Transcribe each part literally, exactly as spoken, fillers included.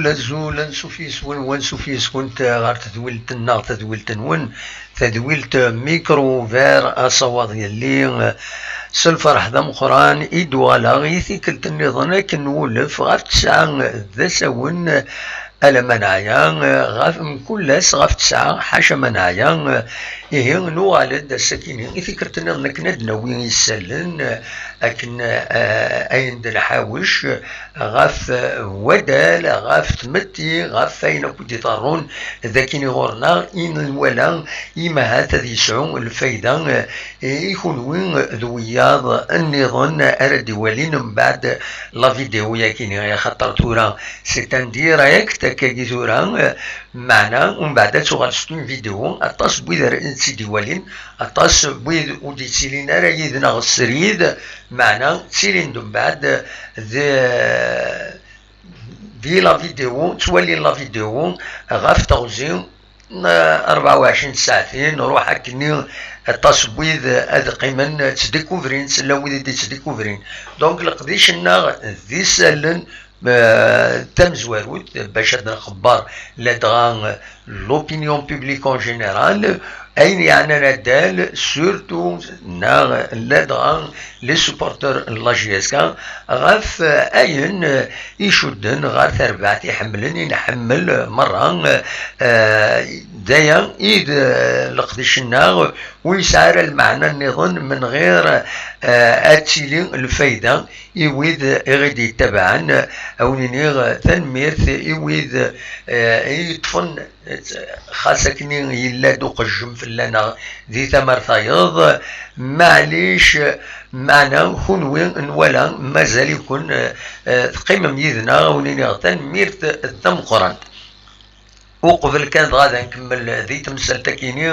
Azul, ansuf yes-wen, wansuf yes-kent ɣer tedwilt-nneɣ, tadwilt-nwen, tadwilt Micro Ouvert, asawaḍ yelli s lferḥ d ameqqran i d-uɣaleɣ i tikkelt nniḍen akken nwulef ɣef tesɛa d asawen, alamma neɛya, ɣef mkul ass ɣef tesɛa, ḥaca ma neɛya, ihi nuɣal-d ass-akini i tikkelt nniḍen akken ad d-nawi isallen, akken, eh, ayen d-nḥawec, ɣef, eh, wadal, ɣef tmetti, ɣef ayen akk i d-iḍerrun d akin ɣur-neɣ, i nwala, i mahat ad yesɛu lfayda, eh, i kunwi d wiyaḍ nniḍen ara d-iwalin mbeɛd la vidéo-yakini, axaṭer tura c'est un direct, akkagi tura, eh, meɛna umbeɛd ad tuɣal c'est une vidéo, aṭas n wid ara tt-id-iwalin, aṭas n wid ur d-yettilin ara yid-neɣ srid, meɛna ttilin-d mbeɛd d di la vidéo, ttwalin la vidéo ɣef teɣzi n rebɛa u ɛecrin tsaɛtin, ruḥ akkenni aṭas n wid ad qqimen ttdikuvrin, llan wid i d-ittdikuvrin. Donc leqdic-nneɣ d isallen, eh, tamezwarut bac ad nxebber ladɣa l'opinion publique en général, ayen yeɛnan addal, surtout, neɣ ladɣa les supporters n la J S K, ɣef, eh, ayen, eh, icudden ɣer terbaɛt iḥemmlen i nḥemmel merra, eh, d aya i d, eh, leqdic-nneɣ, ur yesɛi ara lmeɛna nniḍen menɣir, eh, ad tili lfayda i wid i ɣ-id-yettabaɛen, a wen-iniɣ tanemmirt i wid, eh, i yeṭṭfen, eh, xas akken yella-d uqejjem fell-aneɣ di tama tayeḍ, maɛlic, meɛna kunwi nwala mazal-iken, eh, eh, teqqimem yid-neɣ, a wen-iniɣ tanemmirt tameqqrant. Uqbel kan dɣa ad nkemmel di temsalt-akini,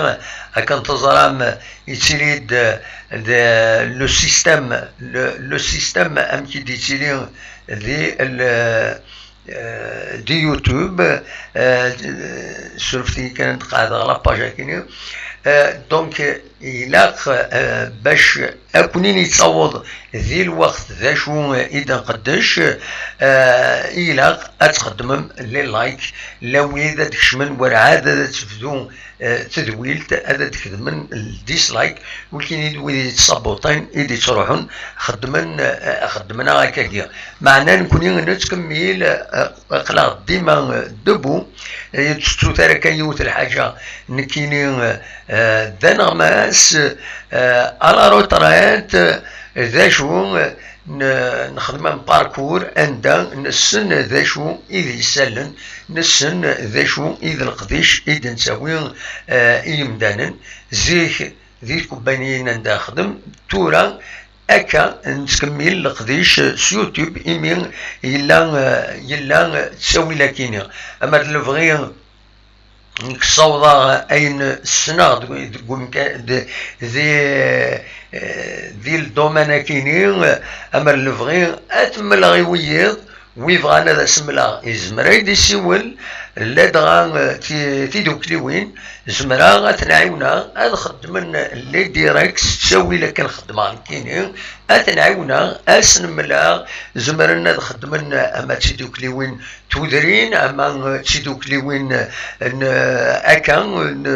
akken teẓram, yettili-d d le système, le, le système amek i d-yettili di l-, eh, di YouTube, eh, surfet-iyi kan ad qeɛdeɣ la page-akini. Eh, donc, ilaq, eh, bac akk-nin yettaweḍ di lweqt d acu i d-nqeddec, eh, ilaq ad txeddmem les likes, la wid ad d-kecmen werɛad ad tebdu, eh, tedwilt, ad d-xedmen dislike, wikini d wid yettṣabuṭin i d-yettruḥun, xeddmen, eh, xeddmen-aɣ akkagi. Meɛna nekni nettkemmil, eh, aql-aɣ dima, eh, debout, eh, ur tettut ara kan yiwet lḥaǧa, nekkini, eh, d aneɣmas, eh, à la retraite, d acu, n-, nexdem un parcours anda nessen d acu i d isallen, nessen d acu i d leqdic i d-nettawi, eh, i yimdanen. Zik di tkebbanyin anda xdem, tura akka nettkemmil leqdic s YouTube, imi yella, eh, yella ttawil akini. Amer d lebɣi nekk ssawḍeɣ ayen ssneɣ deg, deg umka-, de-, di, eh, di le domaine akini, amer lebɣi ad t-mmleɣ i wiyiḍ, wi bɣan ad as-mmleɣ yezmer ad yi-d-isiwel, ladɣa, eh, ti-, tidukliwin, zemreɣ ad ten-ɛiwneɣ ad xeddmen les directs s ttawil akken xeddmeɣ nekkini, ad ten-ɛiwneɣ ad sen-mmleɣ, zemren ad xeddmen ama d tidukliwin tudrin, ama d tidukliwin n, akka, n,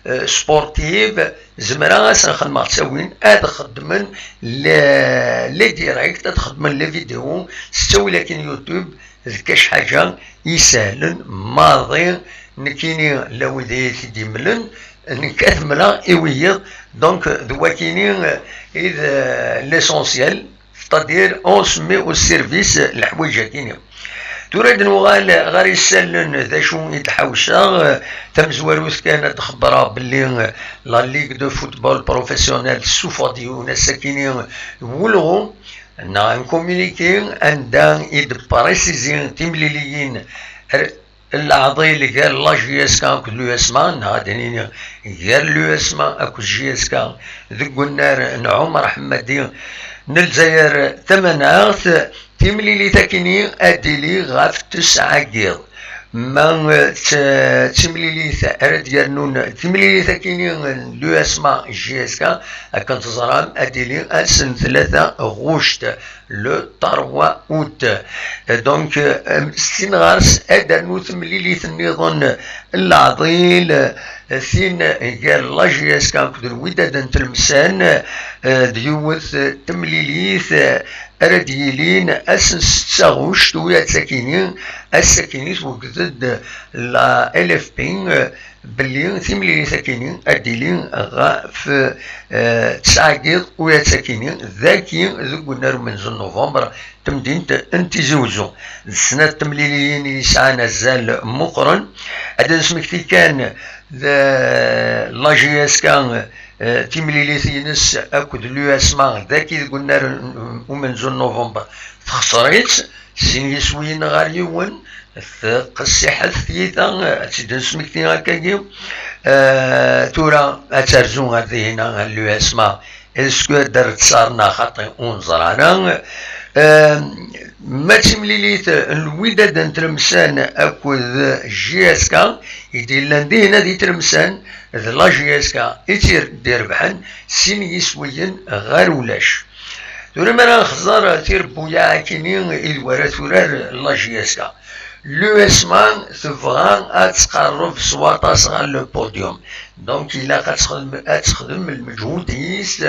eh, sportive, zemreɣ ad sen-xedmeɣ ttawil ad xeddmen les, les directs, ad xeddmen les vidéos s ttawil akken YouTube, d kac ḥaǧa isehlen maḍi, nekkini la wid i t-id-imlen, nekk ad t-mmleɣ i wiyiḍ, donc d wakini, eh, i d, eh, l'essentiel. C'est-à-dire, on se met au service leḥwayeǧ-agi-nni. Tura ad nuɣal ɣer isallen, d acu i d-ḥawseɣ, tamezwarut kan ad d-xebbreɣ belli la Ligue de football professionnel tessufeɣ-d yiwen ass-akini n wulɣu, neɣ un communiqué, anda i d-précisé timliliyin n leɛḍil gar la J S K akked l'U S M A, neɣ ad d-nini gar l'U S M A akked J S K, deg unnar n Ɛumar Ḥemmadi n Lezzayer Tamaneɣt. Timlilit akini ad d-tili ɣef tesɛa n yiḍ. Ma d timlilit ara d-yernun, timlilit akini n l'U S M A J S K, akken teẓram, ad d-tili ass n tlata ɣuct, le trois août. Donc, s tin ɣer-s ad d-ternu temlilit nniḍen n leɛḍil, tin gar la J S K akked Lwidad n Tlemsan, d yiwet temlilit ara d-yilin ass n setta ɣuct, u ass akini, ass akini twegded la L F P belli timlilit akini ad d-tili ɣef tesɛa n yiḍ, u ass akini dagi deg unnar umenzu n november, temdint n Tizi Wezzu. D snat temliliyin i yesɛan azal meqqren. Ad d-nesmekti kan d la J S K, timlilit-ines akked l'U S M A dagi deg unnar umenzu n november, texṣer-itt sin yiswiyen ɣer yiwen. Tqessiḥet tyita, ad tt-id-nesmekti akkagi. Tura ad terzu ar dihin l'U S M A, est-ce que ad d-rreḍ sarna xaṭi ur neẓri ara. Ma d timlilit n Lwidad n Tlemsan akked J S K i d-yellan dihin di Tlemsan, d la J S K i tt-irebḥen sin yiswiyen ɣer ulac. Tura mi ara nxeẓẓer tirebbuyaɛ akini i d wara turar la J S K, l'U S M A tebɣa ad tqerreb s waṭas ɣer le podium. Donc ilaq ad texdem, ad texdem lmeǧhud-is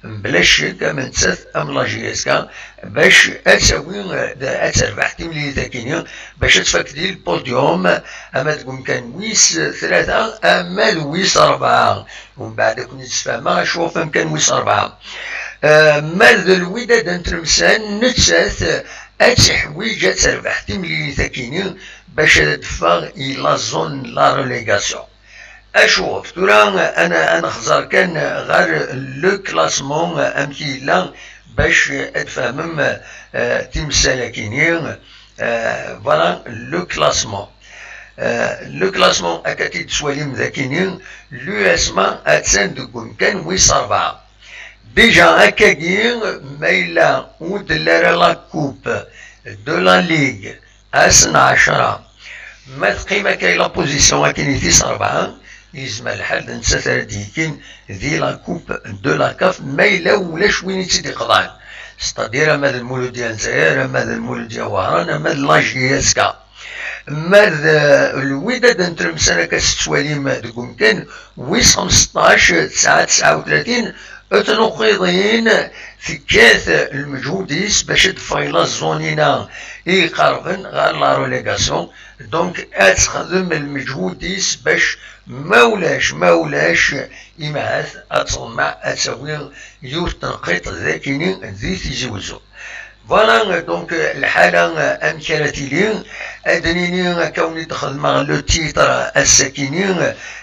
mebla ccek, am nettat am la J S K, bac ad tawi, ad terbeḥ timlilit akini, bac ad tfak di le podium, ama deg umkan wis tlata ama d wis rebɛa. Umbeɛd ad ken-id-sfehmeɣ acu ɣef amkan wis rebɛa. Ma d Lwidad n Tlemsan, nettat ad teḥwiǧ ad terbeḥ timlilit akini bac ad teffeɣ i la zone n la relégation. Acuɣef? Tura ad nexẓer kan ɣer le classement amek yella, bac ad tfehmem timsal akini. Voilà le classement. Le classement akka t-id-tettwalim dakini, l'U S M A attan deg umkan wis rebɛa. Déjà akkagi, ma yella ur d-telli ara la coupe de la ligue ass n ɛecṛa, ma teqqim akka la position akini tis rebɛa, yezmer lḥal d nettat ara d-yekkin di la coupe de la CAF, ma yella ulac win i tt-id-iqḍan. C'est-à-dire ama d Lmuludya n Lezzayer, ama d Lmuludya n Wehran, ama d la J S K. Ma d Lwidad n Tlemsan akka s-tettwalim deg umkan wis xmesṭac, tesɛa tesɛa u tlatin, ur ten-uqiḍin, tekkat lmeǧhud-is bac ad d-teffeɣ i la zone-ina i iqerben ɣer la relégation. Donc ad texdem lmeǧhud-is bac ma ulac, ma ulac, imahat ad teḍmeɛ ad tawi yiwet n tneqqiṭ dakini di Tizi Wezzu. Voilà, donc, lḥala amek ara tili. Ad d-nini, akka wen-id-xedmeɣ le titre ass-akini,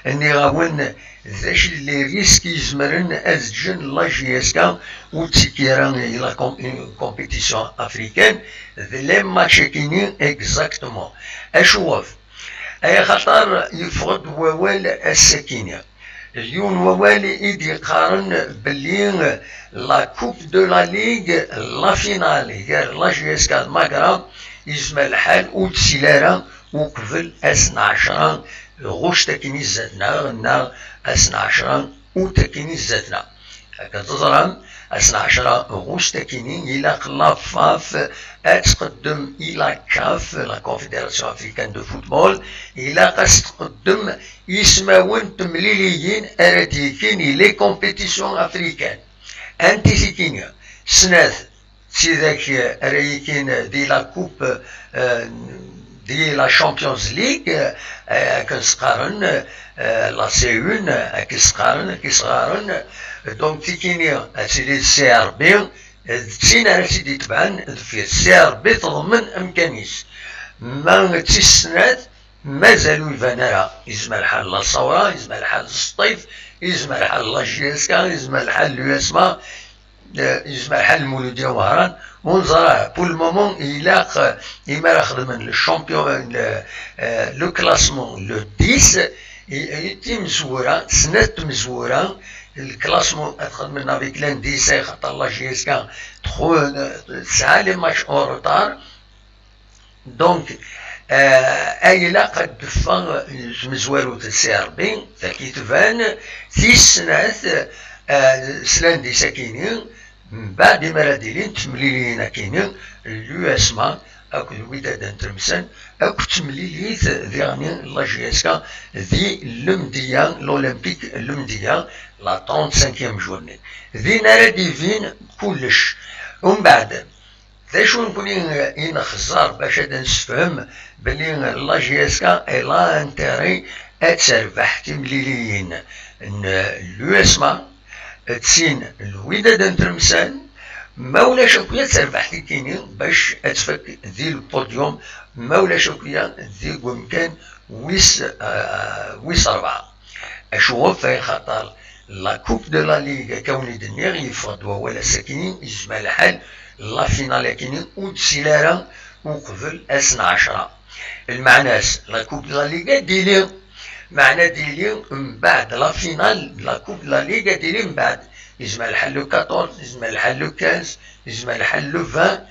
nniɣ-awen d acu les risques yezemren ad ǧǧen la J S K ur d-tekki ara i la com-, compétition africaine, d les matchs akini exactement. Acuɣef? Ay axaṭer yeffeɣ-d wawal ass-akini. D yiwen wawal i d-yeqqaren belli la Coupe de la Ligue, la finale gar la J S K d Magra, yezmer lḥal ur d-tili ara uqbel ass n ɛecṛa ɣuct akken i zdat-neɣ, neɣ ass n ɛecṛa ut akken i zdat-neɣ. Akken teẓram, ass n ɛecṛa ɣuct akini, ilaq la FAF ad tqeddem i la CAF, la Confédération Africaine de Football, ilaq ad s-tqeddem ismawen n temliliyin ara d-yekkin i les compétitions africaines. Anti tikini? Snat, d tidak ara yekkin di la coupe, euh, di la Champions League, euh, akken s-qqaren, euh, la C un, akken s-qqaren, akken s-qqaren. Donc tikini ad tili d C R B, d tin ara tt-id-itebɛen deffir. C R B teḍmen amkan-is. Ma d tis snat, mazal ur iban ara. Yezmer lḥal la Sawra, yezmer lḥal Sṭif, yezmer lḥal la J S K, yezmer lḥal l'U S M A, eh, yezmer lḥal Lmuludya Wehran, ur neẓri ara. Pour le moment, ilaq, eh, imi ara xedmen le champion, le, eh, le classement, le dix, i, i timezwura, snat tmezwura, le classement ad xedmen avec l'indice, xaṭer la J S K txu-, tesɛa les matchs en retard. Donc, Eh, ay ilaq ad d-teffeɣ tmezwarut n C R B, taki tban, tis snat, eh, s lundi sakini, mbeɛd imi ara d-ilint temliliyin akini, l'U S M A akked Wydad n Tlemsan, akked temlilit diɣen n la J S K di Lemdeyya, l'Olympique Lemdeyya, la trente-cinquième journée. Din ara d-ibin kullec. Umbeɛd, d acu nekni i nexẓer bac ad nessefhem belli la J S K elle a intérêt ad terbeḥ timliliyin n l'U S M A, d tin n Wydad n Tlemsan, ma ulac akya ad terbeḥ tikini bac ad tfak di le podium, ma ulac akya di wemkan wis, eh, wis rebɛa. Acuɣef? Ay xaṭer la Coupe de la Ligue, akka wen-d-nniɣ, yeffeɣ-d wawal ass-akini, yezmer lḥal la finale akini ur d-tili ara uqbel ass n ɛecṛa. Lmeɛna-s, la Coupe de la Ligue ad d-tili, meɛna ad d-tili mbeɛd la finale, la Coupe de la Ligue ad d-tili mbeɛd. Yezmer lḥal le quatorze, yezmer lḥal le quinze, yezmer lḥal le vingt.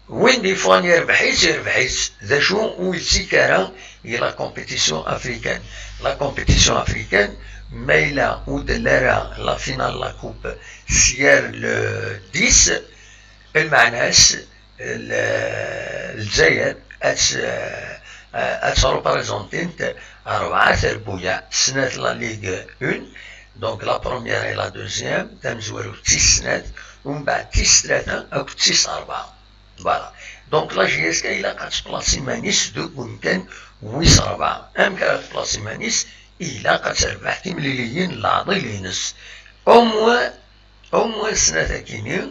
Win d-yeffɣen yerbeḥ-itt, yerbeḥ-itt. D acu ur yettak ara i la compétition africaine? La compétition africaine, ma yella ur d-telli ara la finale la coupe s yir le dix, lmeɛna-s, l-, Lezzayer ad t-, ad tt-représentint rebɛa trebbuyaɛ, snat la Ligue un, donc la première et la deuxième, tamezwarut d tis snat, umbeɛd tis tlata akked tis rebɛa. Voilà. Donc la J S K ilaq ad tplaṣi iman-is deg umkan wis rebɛa. Amek ara tplaṣi iman-is? Ilaq ad terbeḥ timliliyin n leɛḍil-ines. Au moins, au moins snat akini,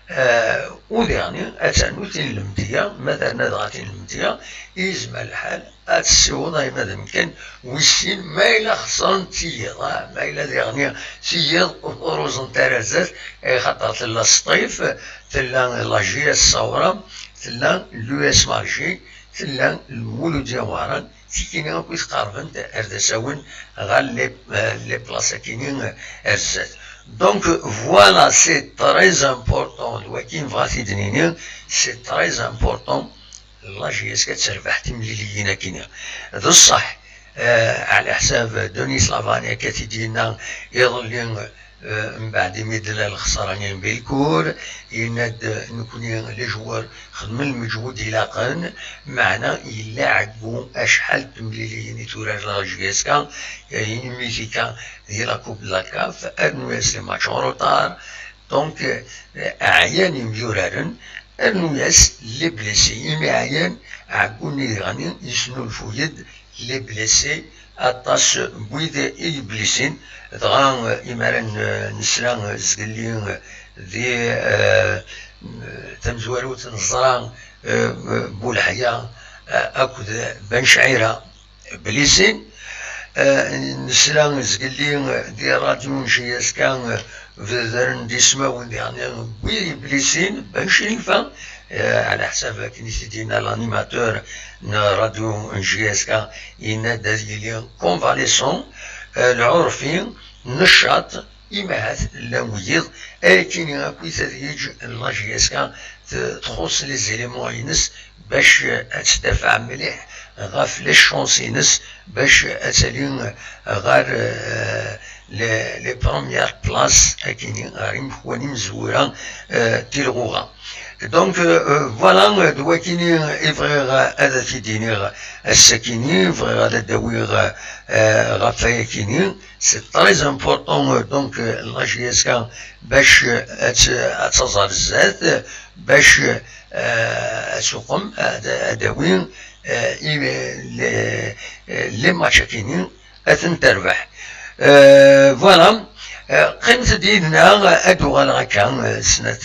eh, u diɣni ad ternu tin n Lemdeyya, ma terna dɣa tin n Lemdeyya, yezmer lḥal ad tessiweḍ ayen ad amkan wis sin, ma yella xeṣrent tiyiḍ, ah, ma yella diɣni tiyiḍ ur ruzent ara zdat, eh, xaṭer tella Sṭif, tella la J S Sawra, tella l'U S M A G, tella Lmuludya Wehran, tikini akk i tqerrbent ar d asawen ɣer les, eh, les places akini, eh, ar zdat. Donc, voilà, c'est très important, d wakin bɣa t-id-nini, c'est très important, la J S K ad terbeḥ timliliyin akini. D ṣṣeḥ, eh, ɛla ḥsab Denis Lavani akka t-id-yenna iḍelli, eh, mbeɛd imi d-tella lexsara-nni n Belcourt, yenna-d, eh, nekni les joueurs xedmen lmeǧhud ilaqen, meɛna yella ɛeggu acḥal n temliliyin i turar la J S K, eh, imi tika di la Coupe de la CAF, rnu-yas les matchs en retard, donc, eh, ɛyan imyuraren, rnu-yas les blessés, imi ɛyan, ɛeggu-nni diɣen yesnulfuy-d les blessés, aṭas n wid i yeblisin, dɣa, eh, imi ara n-, nesla, eh, zgelli, eh, di, eh, tamezwarut neẓra, eh, Buleḥya, eh, akked Ben Cɛira blisin, eh, nesla zgelli, eh, di rradyu n J S K, eh, bedren-d ismawen diɣen n wid yeblisin, Ben Cilifa, eh, ɛla ḥsab akken i t-id-yenna l'animateur n rradyu n J S K, yenna-d ad yili convalescent, eh, lɛurfi, neccaṭ, imahat llan wiyiḍ, akini akkit ad yeǧǧ la J S K t-, txuṣṣ les éléments-ines bac ad tdafeɛ mliḥ ɣef les chances-ines bac ad tali ɣer, eh, les, les premières places, akini ɣer imekwan imezwura, eh, tilɣuɣa. Donc, euh, euh, voilà, euh, d wakini i bɣiɣ, euh, ad t-id-iniɣ ass-akini, bɣiɣ ad d-awiɣ, euh, euh, ɣef wayakini. C'est très important, euh, donc, euh, la J S K bac, euh, ad t-, ad taẓ ar zdat, bac, euh, ad tuqem, ad, ad d-awi, euh, i, les, euh, les matchs-akini, ad ten-terbeḥ. Euh, voilà. Euh, qqimet-d yid-neɣ, ad d-uɣaleɣ akka, euh, snat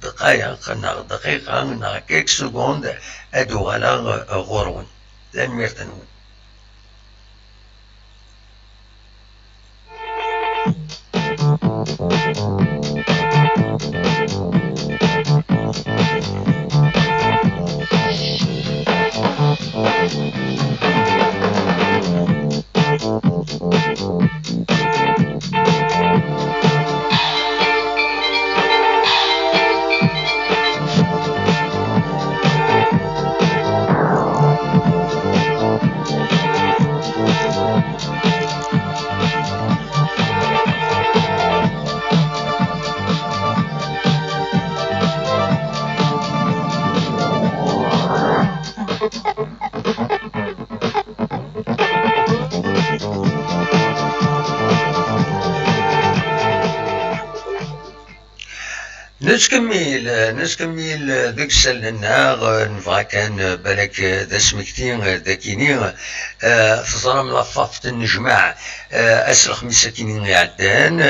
ddqayeq neɣ dqiqa neɣ quelques secondes, ad d-uɣaleɣ, euh, ɣur-wen. Tanemmirt-nwen. Nettkemmil, nettkemmil deg isallen-nneɣ, nebɣa kan, balak, d asmekti, dakini, eh, teẓram la FAF tennejmaɛ, eh, ass lexmis akini iɛeddan,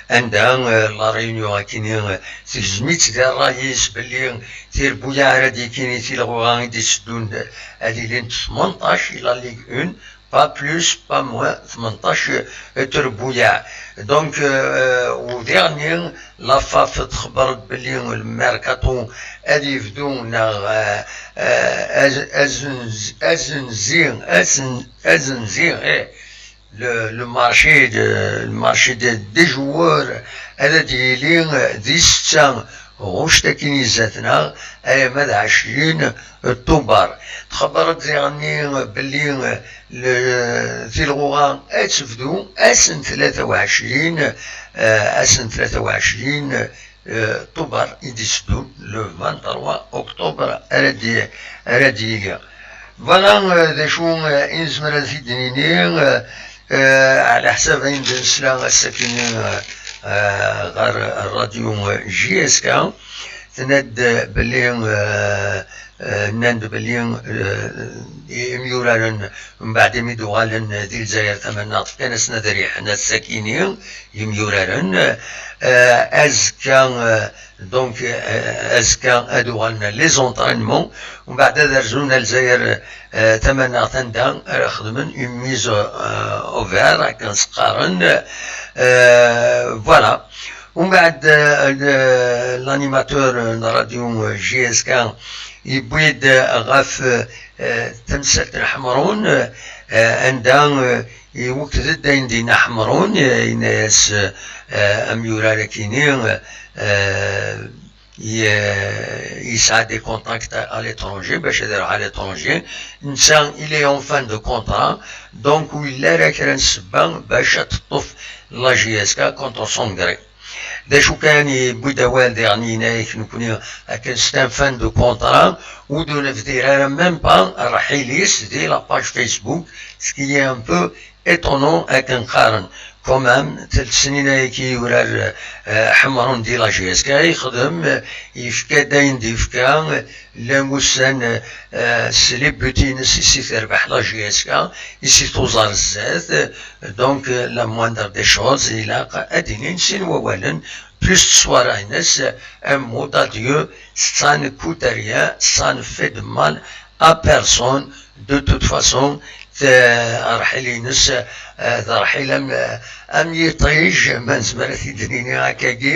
anda, eh, la réunion akini, eh, tegzem-itt di ṛṛay-is belli tirebbuyaɛ ara d-yakini tilɣuɣa i d-itteddun ad ilint tmenṭac i la Ligue un, pas plus, pas moins, tmenṭac trebbuyaɛ. Donc, euh, u diɣenni, la FAF txebber-d belli le mercato ad yebdu neɣ, euh, euh, az-, azenz-, azenzi, azen-, azenzi, eh, le, le marché de, le marché de, des joueurs ad d-yili di ssetta ɣuct akin izzat-nneɣ, ayama d ɛecrin Tubeṛ. Txebber-d diɣenni belli, eh, le, tilɣuɣa ad tebdu ass n tlata u ɛecrin, eh, ass n tlata u ɛecrin, eh, Tubeṛ i d-iteddun, le vingt-trois octobre ara d-, ara d-yili. Voilà, eh, d acu, eh, i nezmer ad t-id-nini, eh, eh, ɛla ḥsab ayen d-nesla ass-akini, eh, eh, ɣer ṛṛadyu, eh, J S K, tenna-d belli, eh, eh, nnan-d belli, eh, imyuraren mbeɛd imi d-uɣalen di Lezzayer Tamannaɣt, fkan-asen ad riḥen ass-akini, imyuraren, eh, azekka, eh, donc, eh, azekka ad uɣalen les entraînements, mbeɛd ad rzun ar Lezzayer, eh, Tamannaɣt anda ara xedmen une mise, eh, au vert, akken s-qqaren, eh, voilà. Umbeɛd, eh, l'animateur n ṛṛadyu, eh, J S K yewwi-d, eh, ɣef, eh, tamsalt n Ḥemrun, eh, anda, eh, iwekked-d ayen d-yenna Ḥemrun, eh, yenna-yas, eh, amyurar akini, eh, ye-, yesɛa des contacts à l'étranger, bac ad iruḥ à l'étranger. Netta, il est en fin de contrat, donc ur yelli ara kra n ssebba bac ad teṭṭef la J S K contre son gré. D acu kan, yewwi-d awal diɣen, yenna-yak nekni akken c'est un fin de contrat, ur d-nebdir ara même pas rrḥil-is di la page Facebook, ce qui est un peu étonnant akken qqaren. Quand même, telt snin ayagi yurar, eh, Ḥemrun di la J S K, yexdem, eh, yefka-d ayen d-yefka, eh, llan wussan, eh, s les buts-ines i s-terbeḥ la J S K, i s-tuẓar zdat, eh, donc, eh, la moindre des choses, ilaq ad d-inin sin wawalen, plus tteswara-ines, un mot d'adieu, ça ne coûte rien, ça ne fait de mal à personne, de toute façon, t-, rrḥil-ines, eh, d rrḥil am, am yiṭij, ma nezmer ad t-id-nini akkagi,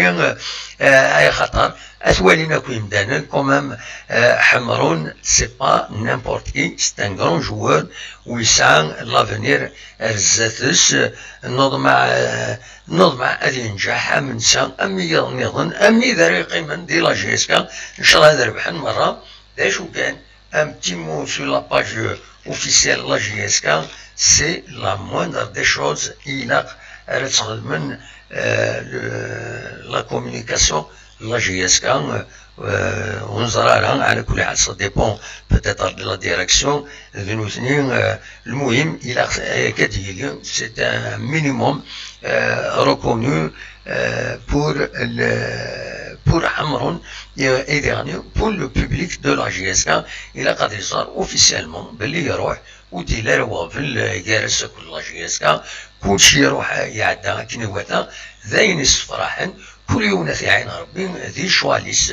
eh, ay axaṭer ad t-walin akk yimdanen, quand même, eh, Ḥemrun, c'est pas n'importe qui, c'est un grand joueur, u yesɛa l'avenir ar zdat-s, neḍmeɛ, eh, neḍmeɛ ad yenǧeḥ am netta, am wiyaḍ nniḍen, am wid ara yeqqimen di la J S K, ncallah ad rebḥen merra. D acu kan, un petit mot sur la page officielle la J S K, c'est la moindre des choses, ilaq ara tt-xedmen, euh, le, la communication la J S K, euh, ur neẓri ara, ɛla kulli ḥal, ça dépend peut-être de la direction, d nutni, euh, lmuhim, ilaq, euh, ad yili, c'est un minimum, euh, reconnu, euh, pour le, pour Ḥemrun, euh, et diɣenni, pour le public de la J S K, ilaq ad iẓer officiellement belli iruḥ, ur d-yelli ara weɣbel, euh, gar-as akked la J S K, kulci iruḥ, euh, iɛedda akken iwata, d ayen issefraḥen, kul yiwen ad t-iɛin Rebbi di ccɣal-is.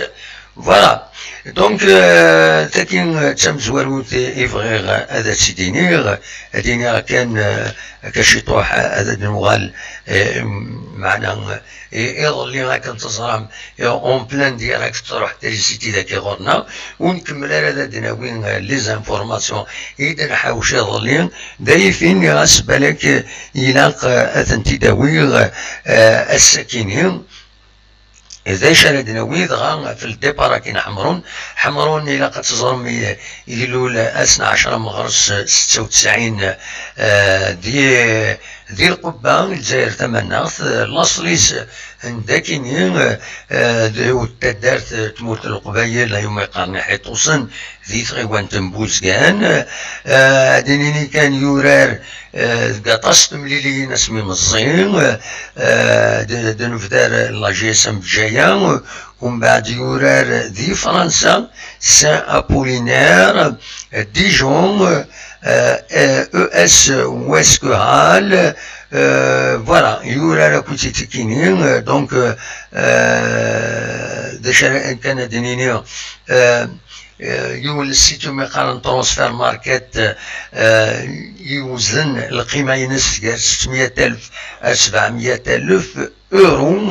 Voilà. Donc, euh, tagi, euh, d tamezwarut i, i bɣiɣ ad tt-id-iniɣ, ad iniɣ kan, euh, akka ciṭuḥ, ad d-nuɣal, euh, meɛna, euh, iḍelli akken teẓram, euh, en plein direct truḥ trisiti dagi ɣur-neɣ, ur nkemmel ara ad d-nawi, euh, les informations i d-nḥawec iḍelli, d ayif i nniɣ-as balak, euh, ilaq, euh, ad tent-id-awiɣ, euh, ass-akini. D acu ara d-nawi dɣa ɣef le départ-agi n Ḥemrun? Ḥemrun ilaq ad teẓrem i-, ilul ass n ɛecra meɣres setta u tesɛin, eh, di, di Lqubba, Lezzayer Tamaneɣt, eh, laṣel-is n dakini, eh, d taddart, eh, tmurt n Leqbayel, yumi qqaren Iḥiṭusen, di tɣiwant n Buzgan. Eh, ad d-nini kan yurar, eh, deg aṭas n temliliyin asmi meẓẓi, eh, d-, d-nebder la J S M Bjaya, Umbeɛd yurar di Fransa, Saint Apollinaire, Dijon, euh, euh, E S Wesquehal, euh, voilà, yurar akked Titikini, euh, donc, euh, euh, d acu ara kan ad d-nini, euh, euh, yiwen n site umi qqaren Transfer Market, euh, yewzen lqima-ines gar settmeyat alef ar sebɛemyat alef, euro.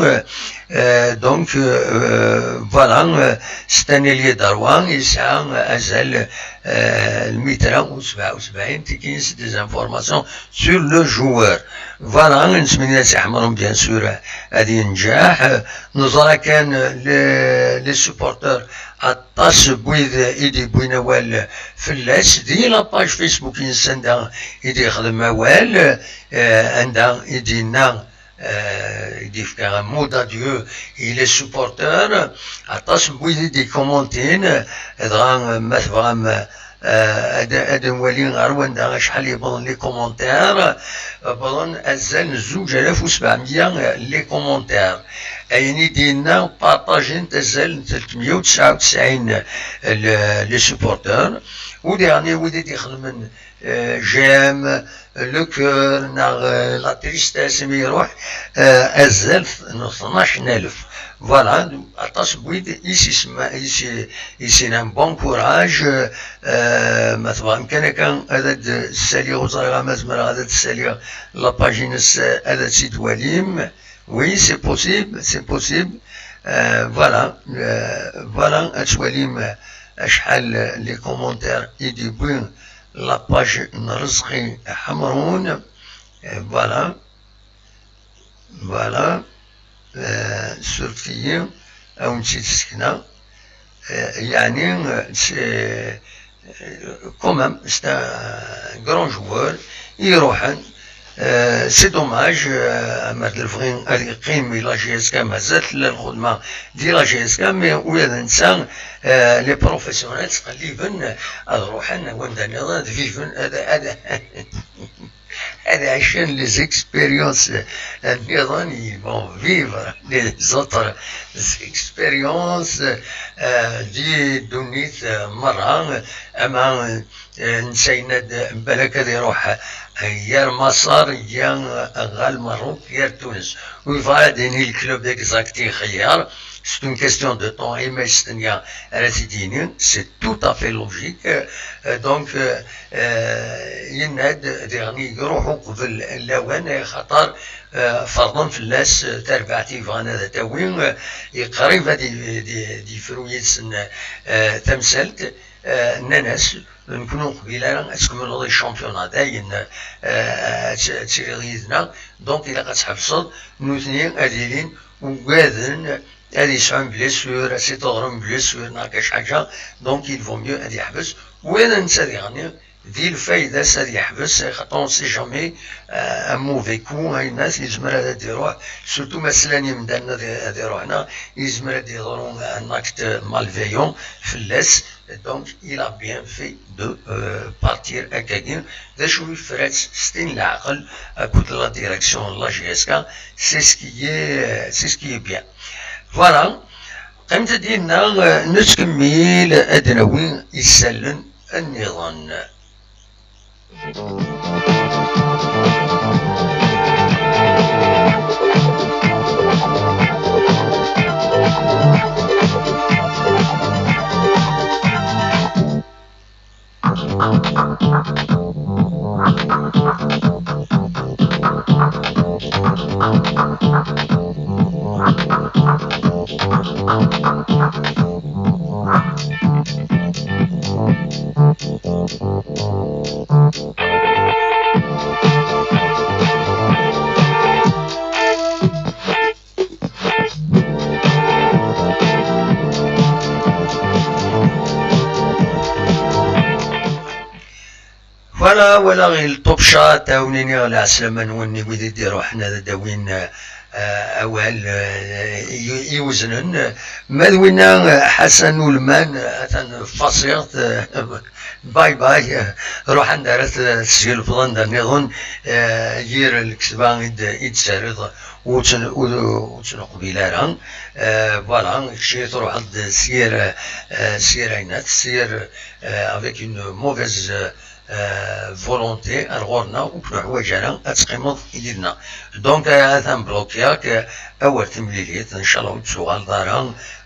Euh, donc, euh, voilà, euh, c'est un ailier droit, yesɛa azal, euh, lmitra u sebɛa u sebɛin, tikin, c'est des informations sur le joueur. Voilà, nettmenni-as i Ḥemrun, bien sûr, ad yenǧeḥ. Euh, neẓra kan, euh, les, les supporters, aṭas n wid i d-yewwin awal fell-as, di la page Facebook-ines anda i d-yexdem awal, euh, anda i d-yenna, euh, i d-yefka un mot d'adieu i les supporters, aṭas n wid i d-yekkumuntin, dɣa, ma tebɣam, euh, ad, ad nwali ar wanda acḥal yewwḍen les commentaires, wwḍen azal n zuǧ alaf u sebɛemya les commentaires. Ayen i d-yenna, partagen-t azal n tretmeyya u tesɛa u tesɛin les, les supporters. U diɣen wid i d-ixedmen, euh, j'aime, le cœur, neɣ, euh, la tristesse, imi iruḥ, euh, azal n tnac n alef. Voilà, aṭas n wid i s-isemma-, i s-, i s-inan bon courage, euh, ma tebɣam kan akka ad d-ssaliɣ, ur ẓriɣ ma zemreɣ ad d-ssaliɣ la page-ines, euh, ad tt-id-twalim. Oui, c'est possible, c'est possible. Euh, voilà, euh, voilà, ad twalim, euh, acḥal, euh, les commentaires i d-yewwi la page n Rezqi Ḥemrun. Euh, voilà, voilà. Euh, surfet-iyi, ad wen-tt-id-sekneɣ. Euh, yeɛni, euh, c'est, euh, quand même, c'est un grand joueur. Iruḥen. Euh, c'est dommage, euh, amer d lebɣi ad yeqqim i la J S K, mazal tella lxedma di la J S K, mais ula d netta, euh, les professionnels ttqelliben ad ruḥen wanda nniḍen, ad viven, ad, ad, ad ɛicen les expériences nniḍen, ils vont vivre les autres expériences, euh, di ddunit, euh, merra, ama, euh, netta yenna-d balak ad iruḥ, euh, yar Maṣer, ya, euh, ɣer Lmerruk, yar Tunes. Ur yebɣa ad yini le club exact i ixeyyer, c'est une question de temps, imi s-tenna ara t-id-yini, c'est tout à fait logique. Euh, donc, euh, euh, yenna-d diɣen iruḥ uqbel lawan, axaṭer, euh, ferḍen fell-as, euh, tarbaɛt i yebɣan ad t-awi, euh, iqrib ad i-, ad i-, ad yefru yid-sen, euh, tamsalt, euh, nnan-as, nekni ur neqbil ara ad tkemmleḍ i championnat, dayen, euh, ad t-, ad tiliḍ yid-neɣ, donc ilaq ad tḥebseḍ, nutni ad ilin ugaden ad yesɛun blessure, ad s-teḍru blessure neɣ kac ḥaǧa, donc il vaut mieux ad yeḥbes, win netta diɣen di lfayda-s ad yeḥbes, xaṭer on sait jamais, euh, un mauvais coup, aynas yezmer ad d-iruḥ, surtout ma slan yimdanen ad, ad iruḥ, neɣ yezmer ad d-yeḍru un acte malveillant fell-as. Donc il a bien fait de, euh, partir akkagi. D acu yefra-tt s tin leɛqel akked la direction n la J S K, c'est ce qui est, c'est ce qui est bien. Voilà. Qqimet-d yid-neɣ, euh, nettkemmil ad d-nawi isallen nniḍen. Voilà, walaɣ il Top Chat, ad awen-iniɣ lɛeslama-nwen i wid i d-iruḥen ad d-awin, euh, eh, awal, eh, i-, iweznen. Ma d winna, eh, Ḥasan Ulman, eh, atan fasiɣ-t, eh, bye bye, eh, ruḥ anda ara t-, tesgelfeḍ anda nniḍen, eh, yir lketba i d-, i d-terriḍ, ur tt-, ur, ur tt-neqbil ara. Eh, voilà, kečč truḥeḍ-d s yir, eh, s yir aynat, s yir, eh, avec une mauvaise, eh, eh, volonté ar ɣur-neɣ, ur k-nuḥwaǧ ara ad teqqimeḍ yid-neɣ. Donc, eh, atan blokyaɣ-k, eh, awer timlilit, ncallah ur d-tuɣaleḍ ara,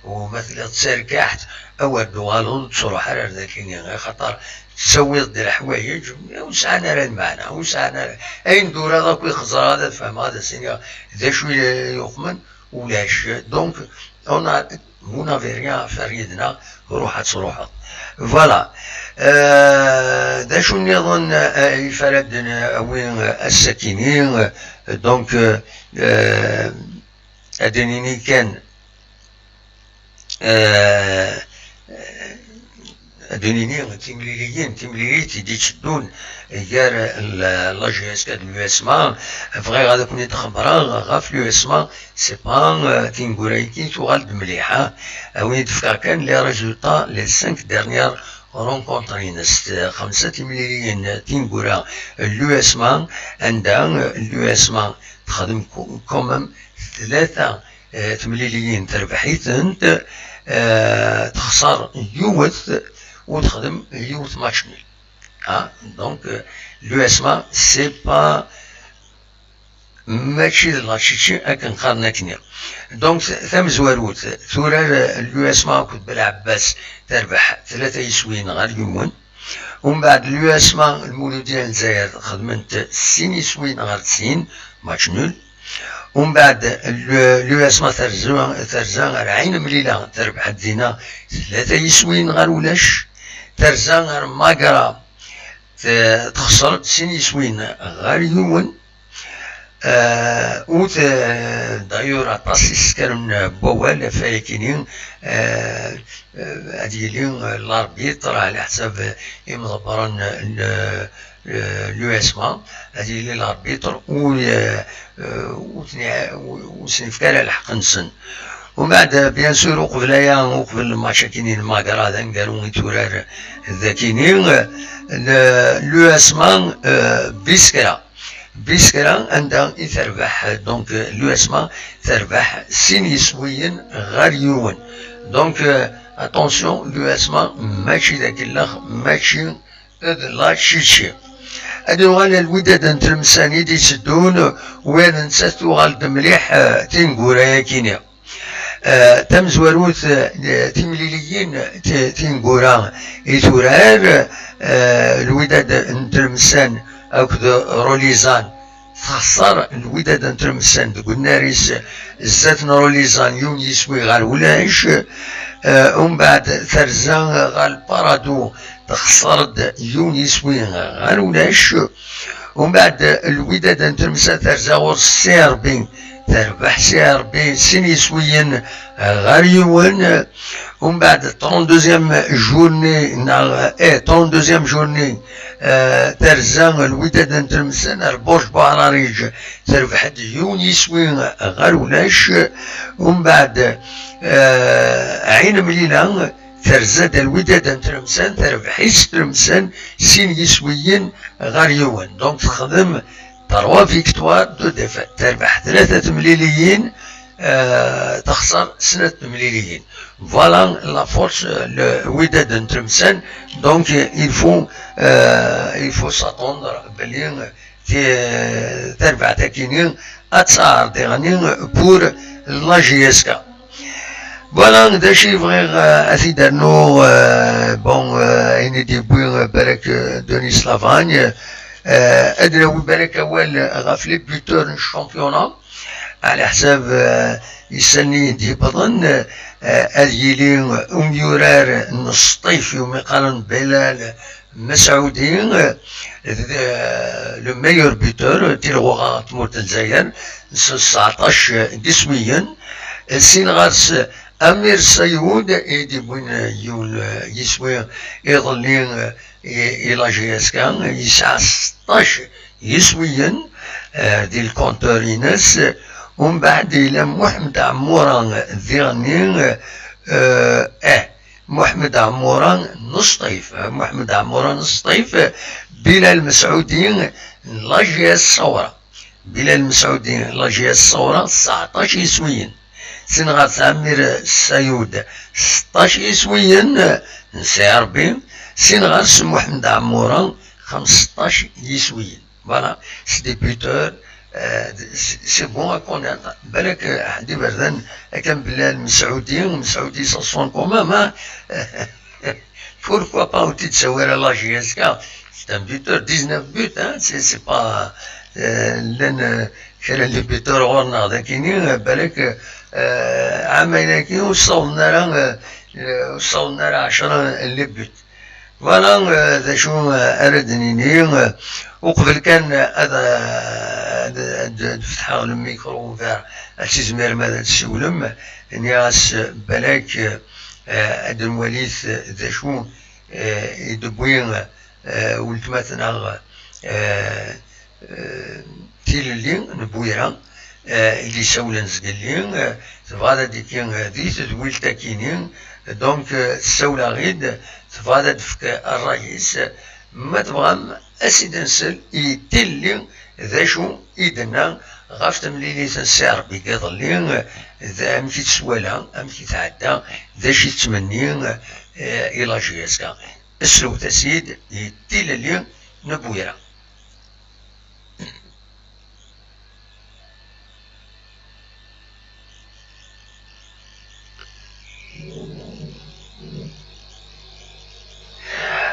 u ma telliḍ d tarkaḥt, awer d-tuɣaleḍ ur d-truḥ ara ar dakini, axaṭer tettawiḍ-d leḥwayeǧ ur sɛan ara lmeɛna, ur sɛan ara, ayen d-uraɣ akk i xeẓreɣ ad fehmeɣ ad as-iniɣ d acu i yuqmen, ulac. Donc, on a, vous n'avez rien à faire yid-neɣ, ruḥ ad truḥeḍ. Voilà. Euh, d acu nniḍen, euh, i fara d-nawi, euh, ass-akini, euh, donc, euh, euh, ad d-nini kan, euh, ad d-nini timliliyin, timlilit i d-itteddun gar la, la J S K d l'U S M A. Bɣiɣ ad ken-id-xebbreɣ ɣef l'U S M A, c'est pas, euh, tineggura-agi tuɣal-d mliḥ, ah. A wen-id-fkeɣ kan les résultats, les cinq dernières rencontres-ines, xemsa timliliyin tineggura n l'U S M A, anda, euh, l'U S M A texdem quand même tlata, eh, temliliyin terbeḥ-itent, eh, texṣer yiwet u texdem yiwet match nul. Ah, donc, eh, l'U S M A, c'est pas, mačči d la Tchétchénie akken qqaren akkenni. Donc, tamezwarut, turar, eh, l'U S M A akked Belɛebbas, terbeḥ tlata yiswiyen ɣer yiwen. Umbeɛd l'U S M A Lmuludya n Lezzayer xedment sin yiswiyen ɣer sin, match nul. Umbeɛd l'U S M A terza, terza ar Ɛin Mlila, terbeḥ-d dinna tlata yiswiyen ɣer ulac. Terza ar Magra, te-, texṣer-d sin yiswiyen ɣer yiwen. Euh, u te-, d'ailleurs, aṭas i s-kkren n wawal ɣef wayakini, euh, euh, ad yili, euh, l'arbitre, ɛla ḥsab, euh, imḍebbren n, euh, l'U S M A, ad yili l'arbitre, u, euh, euh, u tni-, u, u s-nefka ara lḥeqq-nsen. Umbeɛd, bien sûr, uqbel aya, uqbel lmatch akini n Magra, d aneggaru i turar dakini, euh, le, l'U S M A, euh, Biskra. Biskra, anda i terbeḥ, donc, l'U S M A terbeḥ sin yiswiyen ɣer yiwen. Donc, euh, attention, l'U S M A mačči d akellex, mačči d la Tchétchénie. Ad nuɣal ar Lwidad n Tlemsan i d-itteddun, win nettat tuɣal-d mliḥ, euh, tineggura-yakini. Eh, tamezwarut, eh, timliliyin, ti-, tineggura i turar, eh, Lwidad n Tlemsan akked Rolizan. Texṣer Lwidad n Tlemsan deg unnar-is zdat n Rolizan, yiwen yiswi ɣer ulac. Eh, umbeɛd terza ɣer Lparadu, texṣer-d yiwen yiswi ɣer ulac. Umbeɛd Lwidad n Tlemsan terza ɣur-s C R B, terbeḥ C R B sin yiswiyen ɣer yiwen. Umbeɛd trente-deuxième journée, neɣ, eh, trente-deuxième journée, eh, terza Lwidad n Tlemsan ar Burj Buɛrariǧ, terbeḥ-d yiwen yiswi ɣer ulac. Umbeɛd, eh, Ɛin Mlila, terza-d Lwidad n Tlemsan, terbeḥ-itt Tlemsan sin yiswiyen ɣer yiwen. Donc, texdem trois victoires, deux défaites. Terbeḥ tlata temliliyin, euh, texṣer snat temliliyin. Voilà la force, euh, Lwidad n Tlemsan. Donc, il faut, euh, il faut s'attendre belli, euh, ti-, tarbaɛt-akini ad tɛerḍ iɣni pour la J S K. Voilà, d acu i bɣiɣ, euh, ad t-id-rnuɣ, euh, bon, euh, ayen i d-yewwi, euh, Barak, euh, Denis Lavagne, euh, ad d-nawi Barak awal ɣef les buteurs n championnat, ɛla ḥsab, euh, isali d-yewwḍen, euh, ad yili umyurar n Sṭif, umi qqaren Belal Mesɛudi, euh, d, euh, le meilleur buteur, tilɣuɣa n tmurt n Lezzayer, s tseɛṭac n yiswiyen. Sin ɣer-s Amir Sayoud, i d-yewwin, euh, yiwen, euh, yiswi iḍelli, euh, i, i la J S K, yesɛa seṭṭac yiswiyen, euh, di lkontur-ines. Umbeɛd yella Muḥemmed Ɛemmura diɣenni, eh, eh, Muḥemmed Ɛemmura n Sṭif, eh, Muḥemmed Ɛemmura n Sṭif, eh, Bilal Mesɛudi n la J S Ṣawra. Bilal Mesɛudi n la J S Ṣawra, tseɛṭac yiswiyen. Sin ɣer Ɛmir Sayud, seṭṭac yiswiyen, eh, n Si Ɛerbi. Sin ɣer Si Muḥemmed Ɛemmura, xemseṭṭac yiswiyen. Voilà, c'est des buteurs, euh, c'est c'est bon à connaître. Balak, euh, Ḥedd Iberdan, akken Bilal Mesɛudi, Mesɛudi ça sonne quand même, hein. Pourquoi pas, ur t-id-ttawi ara la J S K, c'est un buteur, dix-neuf buts, hein, c'est c'est pas, euh, llan, euh, kra n les buteurs ɣur-neɣ dagini, euh, balak, euh, ɛamayen-agi ur ssawḍen ara, euh, euh, ur ssawḍen ara ɛecra n les buts. Voilà, euh, d acu, euh, ara d-nini, euh, uqbel kan ad, ad, ad, ad fetḥeɣ le micro ouvert, ad tizmirem ad tessiwlem, nniɣ-as, euh, balak, euh, ad nwalit, euh, d acu, euh, i d-tewwi, euh, weltma-tneɣ, euh, eh, tilelli n Bwira, eh, i d-isawlen zgelli, eh, tebɣa ad d-tini, eh, di tedwilt akini, donc, eh, tessawel-aɣ-id, tebɣa ad d-tefk ṛṛay-is, ma tebɣam, as-id-nsel i tilelli d acu i d-tenna ɣef temlilit n Si Ɛerbi iḍelli, d amek i tt-twala, amek i tɛedda, d acu i tettmenni, eh, i la J S K. Slewt-as-id i tilelli n Bwira.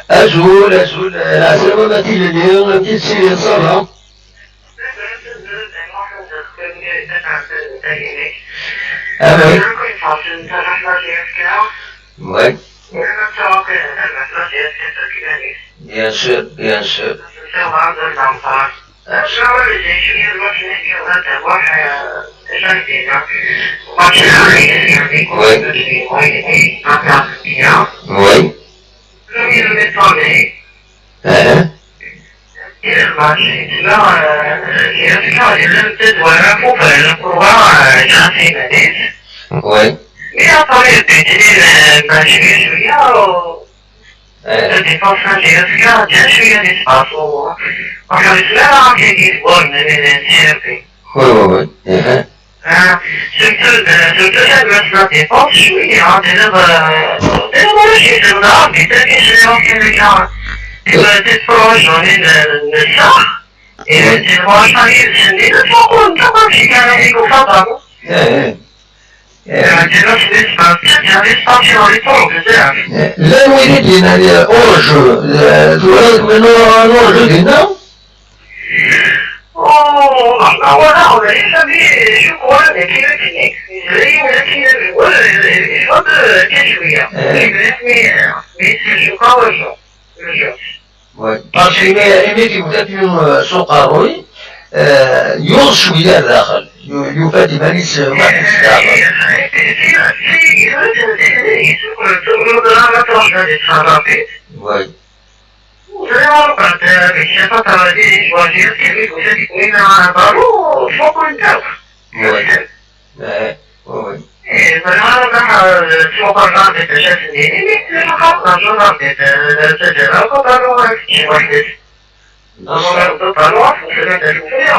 Azul, azul, ɛeslama a tilelli, amek i tettiliḍ, ça va? Ah oui. Oui. Bien sûr, bien sûr. Oui. Oui. Ah. Oui. Eh. Défense indienne, c'est un chouïa d'espace. Enfin, c'est là, hein, qui dit, bon, mais, mais, mais, c'est un peu. Oui, oui, oui. Eh. Ah, surtout, euh, surtout ça, la défense, je suis, hein, déjà, euh, déjà, voilà, je suis dans l'arme, mais peut-être que je vais en faire le cas. Et ben, c'est pour rejoindre le, le char. Et oui. C'est pour rejoindre, je suis déjà, on ne peut pas, c'est quand même, il faut pas, pardon. Eh, eh. Eh, llan wid i d-yennan, eh, urǧu, eh, twalaḍ urǧu dinna? Oh, ma walaɣ ula d acu kan, akken akken, yezri ula d kra n wul, yeffeɣ-d kan cwiya. Eh. Yebda mi, mi yettraǧu urǧu. Urǧu. Oui. Parce que imi, imi tewwet apiyu, euh, s uqerruy, euh, yuḍ cwiya ar daxel. Yu-, yufa-d iman-is, euh, waḥid s daxel. Oui. Oui. Eh, oui, oui. Eh, ẓriɣ ara ma, eh, ttmuqul ɣer di tacacit-nni, imi tella xaṭer ẓriɣ di, eh, taggara, xaṭer ur ɣ-tečči weḥd-s. Ẓriɣ di ṭṭaluɣ, ur sɛiɣ d acu n friɣ.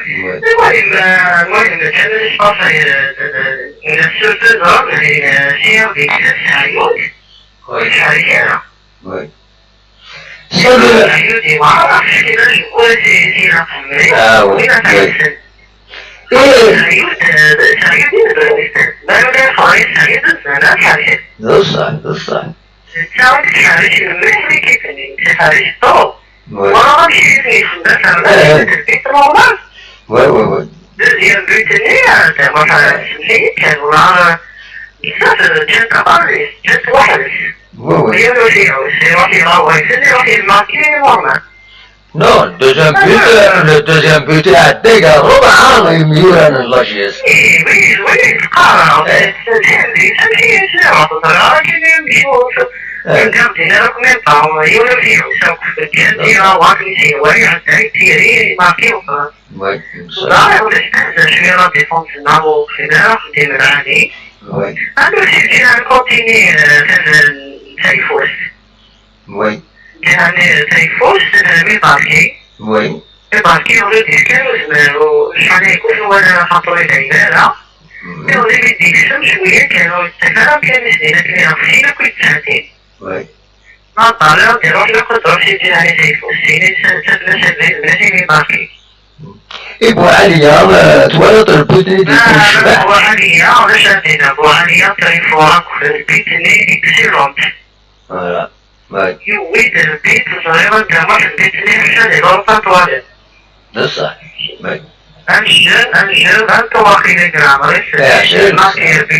Oui. المهم، آه، المهم، كان لي سباس، آه، آه، آه، سورتو ضرب، يعني، آه، سير ديك السعيون. Oui. والسعيد هذا. Oui. Ah, oui, oui. Eh. D ṣṣeḥ, d ṣṣeḥ. Oui. Eh. Oui, oui, oui. Deuxième but-nni, ah, d amuḥal, semmeḥ-iyi kan, wala, ah, bzaf, ǧǧan-t aṭas, ǧǧan-t weḥd-s. Oui, oui. Yiwen ur t-iɛuss, iruḥ iɣaway, iruḥ yemmarki, normal. Non, le deuxième but, euh, le deuxième but, iɛedda gar rebɛa imyura n la J S. Eh, oui, oui, teqqar, eh, amek i s-iɛreḍ, ẓriɣ ara kan yemcuf. Anda dinna akk même pas, yiwen ur t-iḥuss akk. Ǧǧan-tt i ɣawa, akken i s-yehwa, iɛedda, yettiri, imarki, u xlas. Ẓriɣ ulac ḥaǧa, cwi la défense-nneɣ ur qqim ara axeddim lɛali. Anda ur s-yeǧǧi ara continue, euh, tazal n tayeffust. Ǧǧan tayeffust, tazal mi barki. Ibarki ur d-yefkan uzmar, u cḥal ay kul wala xaṭer ur yebɛid ara. Iɣli mi d-yekcem cwiya kan, ur yettaf ara amkan-is din akken iɣef sin akk yettɛeddin. Ma ṭṭaleɣ, iruḥ laqed ruḥ si ǧiha i tayeffust, sin i s-, s-, s-, s-, s-, ibarki. I Buɛaliya, eh, twalaḍ lbutni di tecbeḥ? Buɛaliya, ulac ad d-iniɣ, Buɛaliya, tayeffura akk, lbutni excellent. Voilà. Yewwi-d lbit, ẓriɣ anda ma tebit-nni ḥaca di l'urpa twaliḍ. D ṣṣeḥ. Amejjel, amejjel, vingt-trois kilogrammes, ɣis makiyabi.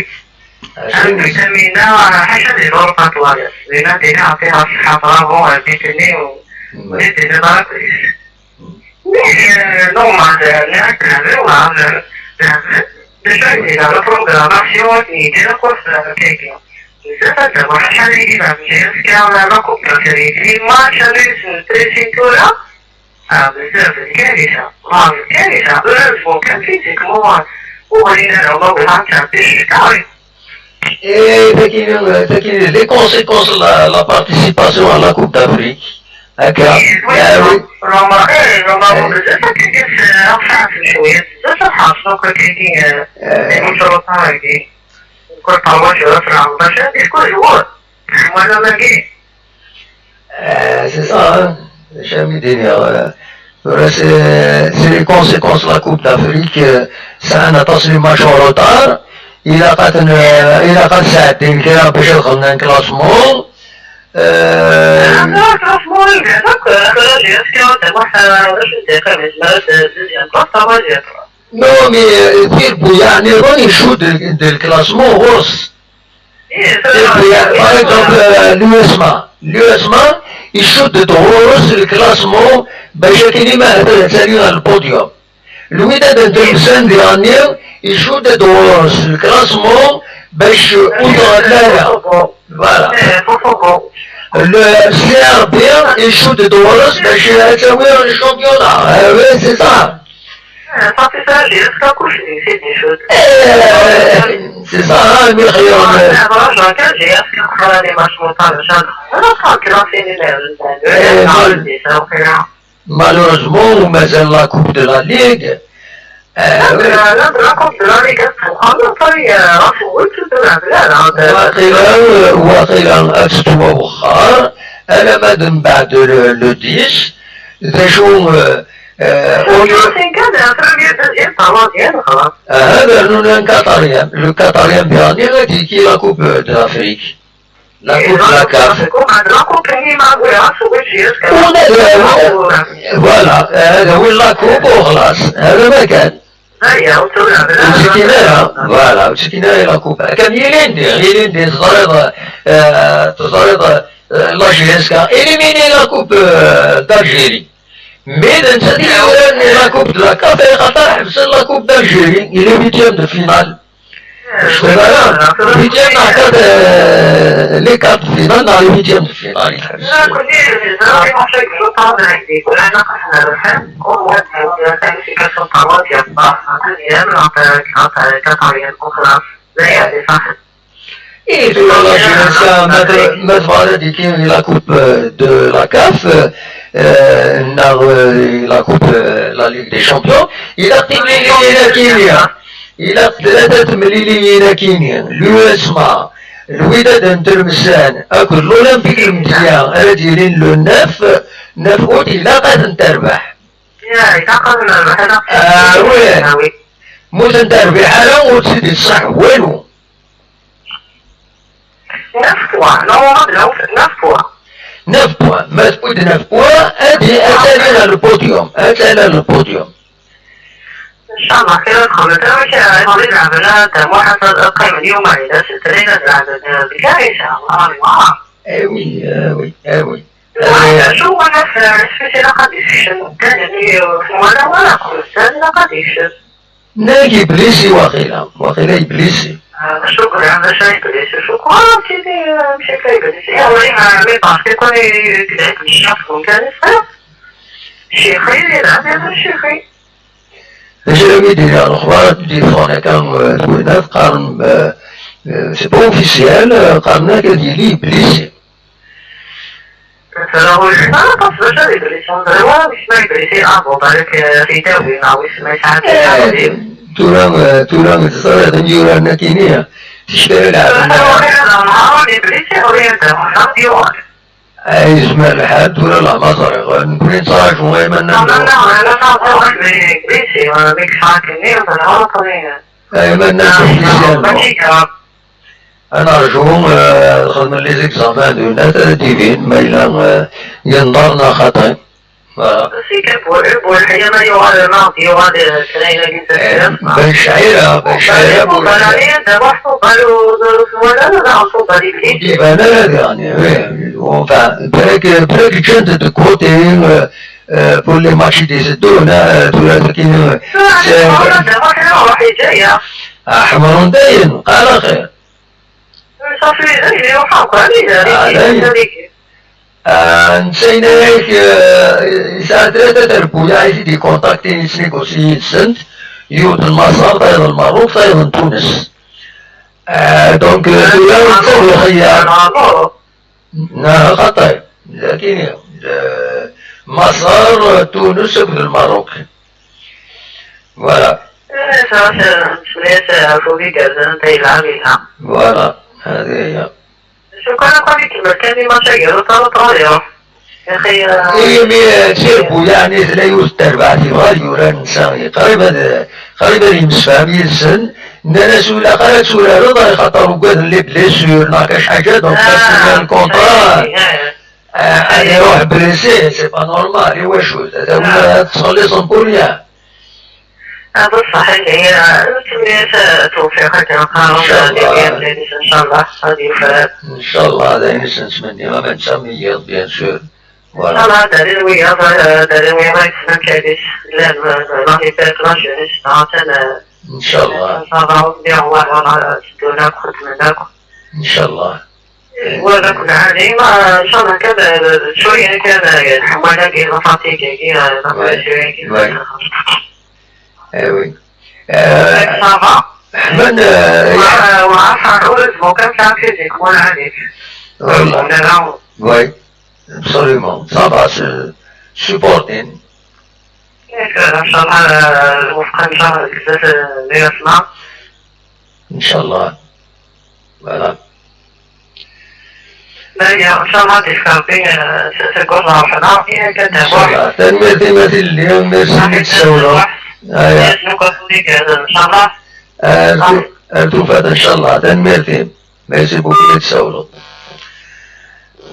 Amvitamina, ḥaca di l'urpa twaliḍ. Dinna, dinna, ɛṭiɣ ṣṣeḥḥa, bravo, lbit-nni, u di dinna, bravo. Mais, euh, normal, euh, la, la, la, la, la, déjà, il y a la programmation, il y a la course, euh, quelqu'un. Bzzaf ad d-awiɣ acḥal ay d-iban mejjir, kra la Coupe d'Afrique. Imma acḥal ay sen-tresin tura? Ah, bzzaf, d karisa. Ah, d karisa. Heureusement kan physiquement, ur ɣlin ara, ma bɣan ttɛeddi ccekkaṛ. Et takini, takini, les conséquences, la, la participation à la Coupe d'Afrique. Akka. Remarqué, remarqué, bzzaf akka kan, euh, ɣef ḥasen cwiya, bzzaf ad ḥasen akk akka kan, euh, les conséquences-agi. Kul ṭerwac tura tura, bac ad yekun jwur. Wala magi. Eh, c'est ça, hein. Jamais délire, euh. Tura, c'est, c'est les conséquences de la Coupe d'Afrique, euh, sɛan aṭas les matchs en retard. Ilaq ad ten-, euh, ilaq ad sɛeddin kra bac ad xedmen classement. Euh, classement, il y a donc, euh, la Géorgie, c'est un match, euh, je sais pas, mais, euh, deuxième place, ça va, j'ai pas. Non, mais, euh, tirbu yeɛni ḍan icudd del, del classement ɣur-s. Par exemple, euh, l'U S M A. L'U S M A icudd-d ɣur-s le classement bac akken imahat ad tali ɣer le podium. Lwidad n Tlemsan diɣenni icudd-d ɣur-s le classement bac ur tɣelli ara. Voilà. Le C R B icudd-d ɣur-s bac ad tawi le championnat. Ah oui, c'est ça. Ah, ça fait ça, j'ai jusqu'à coucher, c'est des choses. Eh, c'est ça, hein, Mikhail. Ah, voilà, j'ai jusqu'à coucher les matchs mentaux, machin. Ah, tranquille, on fait les nerfs, les nerfs, les nerfs, les nerfs. Malheureusement, mazal la Coupe de la Ligue. Eh, oui. La, la, la Coupe de la Ligue, c'est vraiment pas, euh, ɣef wul ur tebɛed ara. Waqila, waqila ad tettwawexxer, alamma d mbeɛd le, le dix, d acu, euh, euh, au lieu kan, euh, premier, deuxième, troisième, xalaṣ. Ah, ad rnun un quatrième. Le quatrième dernier, ad yekki la Coupe de l'Afrique. La Coupe de la CAF. Ula d, voilà, hada win la Coupe u xlaṣ. Hada ma kan. Ur ttkin ara, voilà, ur ttkin ara i la Coupe. Akken ilindi, ilindi teẓriḍ, eh, teẓriḍ, eh, la J S K éliminé la Coupe, eh, d'Algérie. Mais d nettat i yuran la Coupe de la CAF, axaṭer ḥebsen la Coupe d'Algérie, il est huitième de finale. Huitième, neɣ quatre, euh, les quarts de finale, neɣ les huitièmes de finale, il a Et tura la J S K, ma t-, ma tebɣa ad d-tini la Coupe, euh, de la CAF, euh, neɣ, euh, la Coupe, euh, la Ligue des Champions, ilaq timliliyin-agi-nni. Ilaq tlata temliliyin akini, l'U S M A, Lwidad n Tlemsan akked l'Olympique Lmedya ara d-yilin le neuf, neuf août, ilaq ad tent-terbeḥ. Ya, ilaq ad nerbeḥ, ilaq. Ah, oui. Ah, oui. Ma ur tent-terbiḥ ara, ur tt-id-iṣaḥ walu. Neuf points. Normalement, neuf, neuf points. Neuf points. Ma tewwi-d neuf points, ad, ad tali ɣer le podium. Ad tali ɣer le podium. Inchallah, kra txedmet. Amek, euh, iḍelli leɛben-d Muḥ, ad qqimen yuma-ines, tlata ad leɛben, euh, deg Paris, inchallah. Eh oui, eh oui, eh oui. Waḥed, acu wala, euh, isem-is ilaq ad d-isekcem ddan-nni, euh, wala, wala, kul stan ilaq ad d-yekcem. Nna Iblisi waqila, waqila Iblisi. شكرا، أنا شايف ليش شكرا سيدي، مشيت لي بليس. يا ولي، ما عمي بارتي كوني كذلك الشخص ممكن يصير. شيخي، لا، لا، شيخي. Déjà, oui, déjà, alors, voilà, tu dis, on est quand même, euh, tu es neuf, quand même, euh, euh, c'est pas officiel, euh, quand même, que tu dis, blessé. Tura ur yesɛi aṭas d acu ad iblisi, ur ẓriɣ ara wi s ma iblisi, ah, bon, balak, eh, tidawi, neɣ wi s ma yesɛa tidawi. Tura, eh, tura, teẓriḍ imyura nekkini, ticki ara lɛebden. Tura, tura, tura, tura, iblisi, ur yadda, ur yadda, yuɣal. Ay, yezmer lḥal, tura la ma ẓriɣ, nekkni nettraǧu ay ma nnan. Tura, tura, tura, tura, tura, iblisi, eh, mi yesɛa akken-nni, ur ẓriɣ ara tura. Ay, ma nnan, ah, officiellement. Mačči grave. Ad nerju, eh, ad xedmen les examens de net, ad d-ibin ma yella, eh, yenḍer neɣ xaṭi. Voilà. Si kan bu-, bu lḥeyya ma yuɣal, ma yuɣal, eh, kra yella di, eh, Ben Cɛira, Ben Cɛira bu lḥeyya. Ur d-iban ara diɣen, oui. Enfin, balak, balak ǧǧan-t de côté, eh, eh, pour les matchs i d-iteddun, eh, tura tagi, eh, c'est, ah, ḥemmren dayen, qal axir. Ṣafi, d ayen iruḥ akk, ɛni d ayen. Ah, d ayen. Ah, netta yenna-yak, eh, yesɛa tlata trebbuyaɛ i t-id-ikontaktin, yesnigusyi yid-sent, yiwet n Maṣer, tayeḍ n Lmerruk, tayeḍ n Tunes. Ah, donc, eh, tura netta d lxeyyar. Neɣ xaṭi, lakin, eh, Maṣer, Tunes akked Lmerruk. Voilà. Eh, ça, c'est, c'est, c'est un faux leader, c'est un pays là, il a. Voilà, هذه هي. شكرا لكم، يكمل كان ما شاكر، طلع طالع. يا أخي، آه. إيه، mais, eh, tirbu, يعني, tella yiwet n terbaɛt yebɣa ad yurar netta, qrib ad, qrib ad yemsefham yid-sen, nnan-as ur ilaq ara ad turareḍ, axaṭer ugaden les blessures, neɣ kac ḥaǧa, donc, ah, ça, c'est un contrat. Ah, ad iruḥ blessé, c'est pas normal, i wacu? Ad, ah, ad tettxelliṣem pour rien. Ah, بصح هي تمنية توفيق كنقارن إن شاء الله. إن شاء الله. إن شاء الله، هذا ينسى نتمنى ما نسمي، bien sûr. Voilà. إن شاء الله، داري الويا، داري الويا ما يتسنى كابيس. لا، ما، ما هي بيت لا جونيس، عطانا. إن شاء الله. إن شاء الله، ربي هو، هو، تدونا، كنت منك. إن شاء الله. ولا كل عادي، ما إن شاء الله كان شوية كان الحمالة كي لا فاتيكي كي لا شوية كي. وي. إيه وي. آه، صافا. حمد، آه، وعارفة كل اسمه كان كان فيزيك ولا عليك. والله. ولا لا. وي. Absolument. صافا، سي-، سوبورتين. إيه، إن شاء الله، آه، وفقا إن شاء الله بزاف، آه، اللي يسمع. إن شاء الله. Voilà. لا، يا إن شاء الله تفكرتي، آه، تقول روحنا، هي إن شاء الله. تنميرتي ما تلي، merci إنك تسولو. آه، يا. إن شاء الله. آه، أرجو، أرجو فات إن شاء الله. تنميرتي. Merci beaucoup إنك تسولو.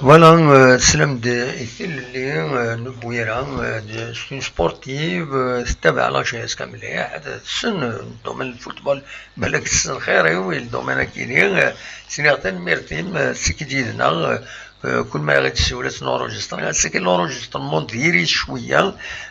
Voilà, euh, teslam-d i tilelli, euh, n Bwira, euh, d-, c'est une sportive, euh, tettabaɛ la jeunesse mliḥ, tessen, euh, domaine n football, balak tessen xir-iw i domaine-agi-nni, euh, s-nniɣ tanemmirt-im, euh, ttekki-d yid-neɣ, euh, euh, kul ma i ɣ-d-tessiwel ad tt-nurujisṭer, ass-agi l'enregistrement diri-t cwiya,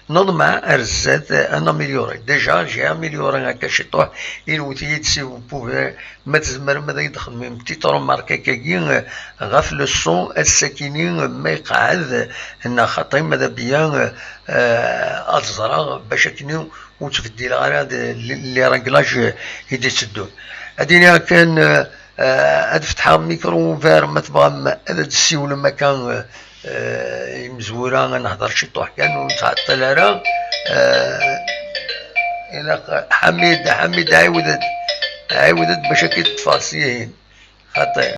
neḍmeɛ ar zdat, euh, ad naméliori. Déjà, j'ai amélioré akka ciṭuḥ, inewwet-iyi-d si vous pouvez Ma tzemrem ad ak-d-xedmem petite remarque akkagi, eh, ɣef le son, ass-akini, eh, ma iqeɛɛed, eh, neɣ xaṭi, ma d abya, eh, eh, ad ẓreɣ, bac akkenni ur ttbeddileɣ ara d, les, les réglages, eh, i d-itteddun. Ad iniɣ kan, eh, eh, ad fetḥeɣ micro ouvert, ma tebɣam ad d-tessiwlem akka, eh, Eh, imezwura ad nehder ciṭuḥ kan, ur nettɛeṭṭil ara. Eh, ilaq Ḥamid, Ḥamid, ɛiwed-d, ɛiwed-d bac ad k-id-ṭṭfeɣ syihin. Xaṭi.